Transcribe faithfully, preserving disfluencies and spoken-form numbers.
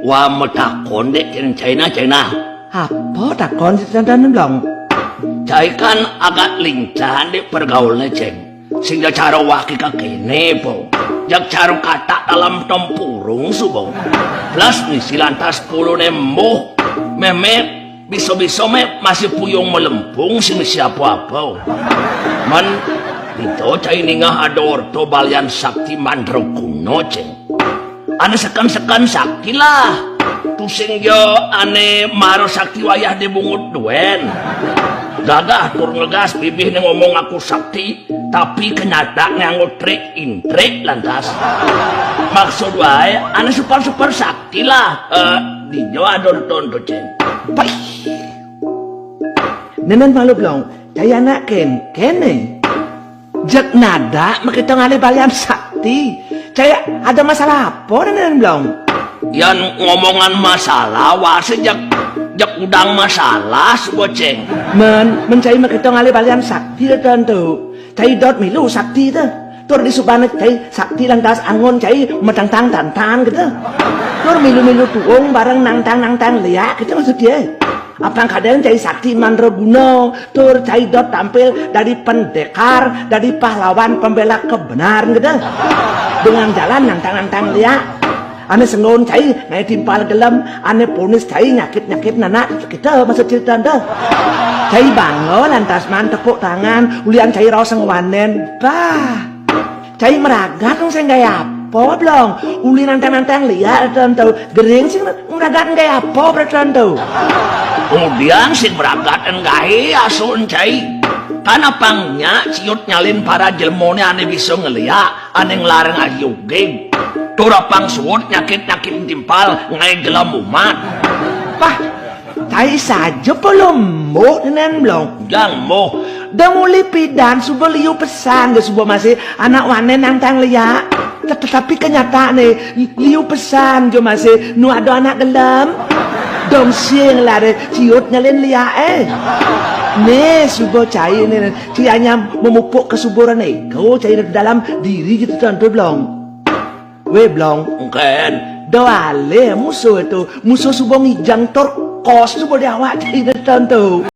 Wah, matakon, Dék, cén, cainé, cainé. Apa takon, Cétén Blong? Cai kan agak lincah, Dék, pergaulé, cén. Sing ja cara waki kakéné, po. Jak cara katak dalam tempurung, suba. Plus misi lantas puluné embuh. Mémé bisa-bisa mé masih puyung melempung sing misi apa-apa. Mén, dija cai ningeh ada orta balian sakti mandraguna, cén. Ané seken-seken sakti lah. Tusing ja ané mara sakti wayah dibungut duén. Gagah tur ngegas bibihné ngomong aku sakti, tapi kenyatané nganggo trik intrik lantas. Maksud waé, ané super-super sakti lah. Eh, dija ada orta ento, cén. Paih. Nénén malu, Blong, cai anak kénkén, eh. Jeg nadak makéto ngalih balian sakti. Cai ada masalah apa, Nénén Blong? Yan ngomongan masalah, wah, sing jeg, jeg kudang masalah, suba, cén. Mén, mén cai makéto ngalih balian sakti, Ratu Antu. Cai dot milu sakti té. Tur disubané cai sakti lantas anggon cai matangtang tantan kéto. Tur milu-milu tuung bareng nangtang-nangtang léak kéto maksudné. Apang kadén cai sakti mandraguna, tur cai dot tampil dadi pendekar, dadi pahlawan pembela kebenaran kéto. Dengan jalan nangtang-nangtang léak. Ané senggon cai ngaé timpal gelem, ané ponis cai nyakit-nyakit nanak, kéto maksud critané. Cai bangga lantas maan tepuk tangan, ulian cai raos sengwanén. Bah. Cai meragat sing gaé apa, Blong? Uli nangtang-nangtang léak, Ratu Antu. Gering sing meragat gaé apa, Ratu Antu? Ngudiang sing meragat gaé asun cai. Kan apang nyak ciut nyalin para jelemané ané bisa ngeléak, ané nglarang ayugig. Tur apang suud nyakit-nyakit timpal ngaé gelem umat. Pah, cai saja pelem embuh, Nénén Blong. Dang embuh. Dang uli pidan suba liu pesan ja suba masih anak wanén nangtang léak. Tet-, tetapi kenyatané liu pesan ja masih nu ada anak gelem. Dong sing lare ciut nyalin léak, eh. Né suba cai né, cai anyam memupuk kesuburan iko cai dalam diri ja Ratu Antu, Blong. Wé, Blong. Engkén. Da alih musuh to. Musuh suba ngijang tur kos suba di awak cai Ratu Antu.